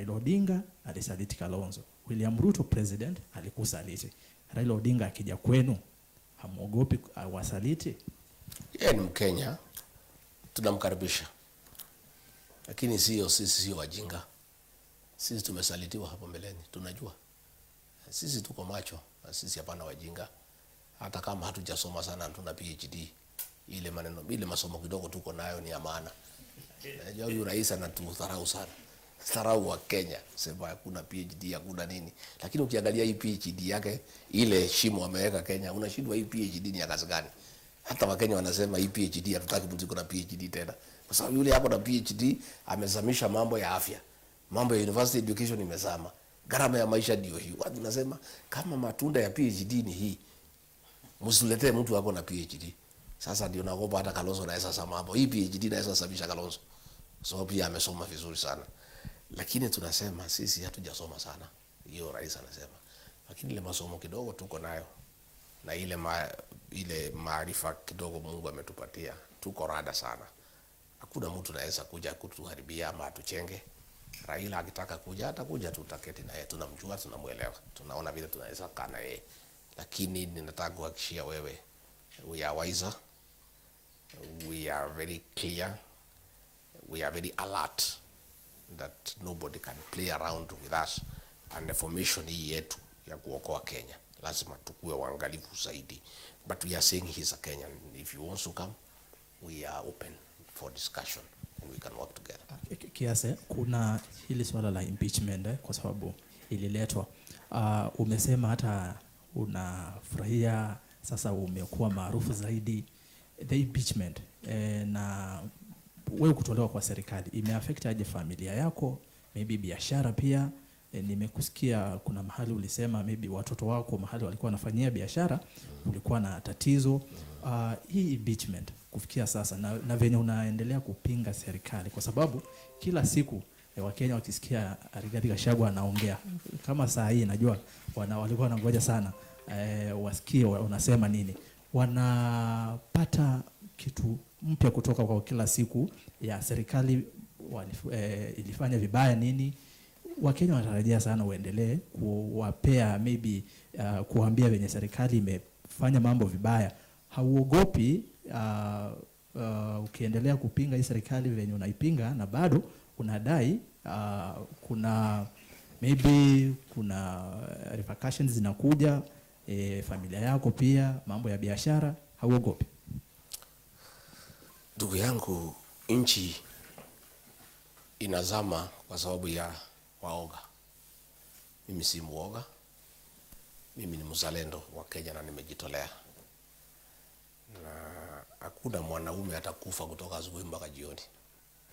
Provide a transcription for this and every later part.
Raila Odinga alisaliti Kalonzo. William Ruto president alikusaliti. Raila Odinga akija kwenu hamuogopi wasaliti? Yeye ni Mkenya, tunamkaribisha, lakini sio sisi, sio wajinga. Sisi tumesalitiwa hapo mbeleni, tunajua sisi tuko macho na sisi hapana wajinga. Hata kama hatujasoma sana, hatuna PhD, ile maneno ile masomo kidogo tuko nayo ni ya maana. Najua huyu rais anatudharau sana, dharau wa Kenya, sema hakuna PhD, hakuna nini, lakini ukiangalia hii PhD yake, ile shimo ameweka Kenya, unashindwa hii PhD ni ya kazi gani? Hata Wakenya wanasema hii PhD hatutaki mtu na PhD tena, kwa sababu yule hapo na PhD amezamisha mambo ya afya, mambo ya university education imezama, gharama ya maisha ndio hii. Watu nasema kama matunda ya PhD ni hii, msiletee mtu ako na PhD. Sasa ndio naogopa hata Kalonzo naweza sema hapo, hii PhD naweza sababisha Kalonzo, so pia amesoma vizuri sana, lakini tunasema sisi hatujasoma sana, hiyo rais anasema, lakini ile masomo kidogo tuko nayo na ile maarifa kidogo Mungu ametupatia, tuko rada sana. Hakuna mtu naweza kuja kutuharibia ama atuchenge. Raila akitaka kuja atakuja, tutaketi naye, tunamjua, tunamuelewa, tunaona vile tunaweza kaa na yeye, lakini ninataka kuhakikishia wewe, we are wiser, we are very clear, we are very alert that nobody can play around with us, and the formation hii yetu ya kuokoa Kenya lazima tukue waangalifu zaidi, but we are saying he's a Kenyan. If he wants to come, we are open for discussion and we can work together. Kiasi, kuna hili swala la impeachment kwa sababu ililetwa. Umesema hata unafurahia sasa umekuwa maarufu zaidi, the impeachment na wewe kutolewa kwa serikali imeaffect aje familia yako, maybe biashara pia? Nimekusikia kuna mahali ulisema maybe watoto wako mahali walikuwa wanafanyia biashara kulikuwa na tatizo. Hii impeachment kufikia sasa na venye unaendelea kupinga serikali, kwa sababu kila siku Wakenya wakisikia Rigathi Gachagua anaongea kama saa hii, najua walikuwa wanangoja sana wasikie unasema nini, wanapata kitu mpya kutoka kwa kila siku ya serikali ilifanya vibaya nini. Wakenya wanatarajia sana uendelee kuwapea maybe kuambia venye serikali imefanya mambo vibaya. Hauogopi ukiendelea kupinga hii serikali venye unaipinga na bado unadai kuna maybe kuna repercussions zinakuja, familia yako pia, mambo ya biashara, hauogopi? Ndugu yangu, nchi inazama kwa sababu ya waoga. Mimi si muoga, mimi ni mzalendo wa Kenya na nimejitolea, na hakuna mwanaume atakufa kutoka asubuhi mpaka jioni.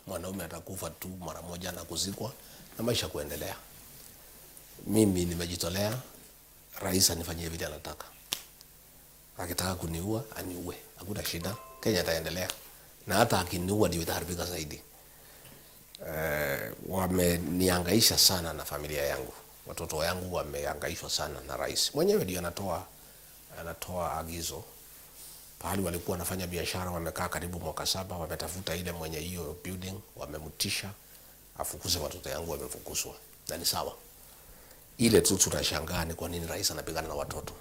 Mwanaume atakufa tu mara moja na kuzikwa na maisha kuendelea. Mimi nimejitolea, rais anifanyie vile anataka. Akitaka kuniua aniue, hakuna shida, Kenya itaendelea, na hata akiniua ndio itaharibika zaidi. Wamenihangaisha sana na familia yangu, watoto wangu wamehangaishwa sana na rais mwenyewe ndio anatoa agizo pahali walikuwa wanafanya biashara, wamekaa karibu mwaka 7, wametafuta ile mwenye hiyo building, wamemtisha afukuze watoto yangu, wamefukuzwa na ni sawa. Ile tu tunashangaa ni kwa nini rais anapigana na watoto.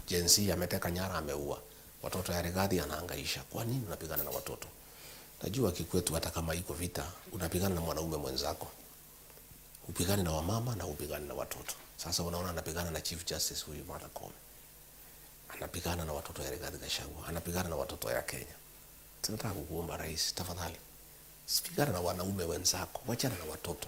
Gen Z ameteka nyara, ameua watoto ya Rigathi, anahangaisha. Kwa nini unapigana na watoto? Najua kikwetu hata kama iko vita, unapigana na mwanaume mwenzako, upigane na wamama na upigane na watoto. Sasa unaona anapigana na Chief Justice huyu Martha Koome, anapigana na watoto ya Rigathi Gachagua, anapigana na watoto ya Kenya. Tunataka kukuomba rais, tafadhali, pigana na wanaume wenzako, wachana na watoto.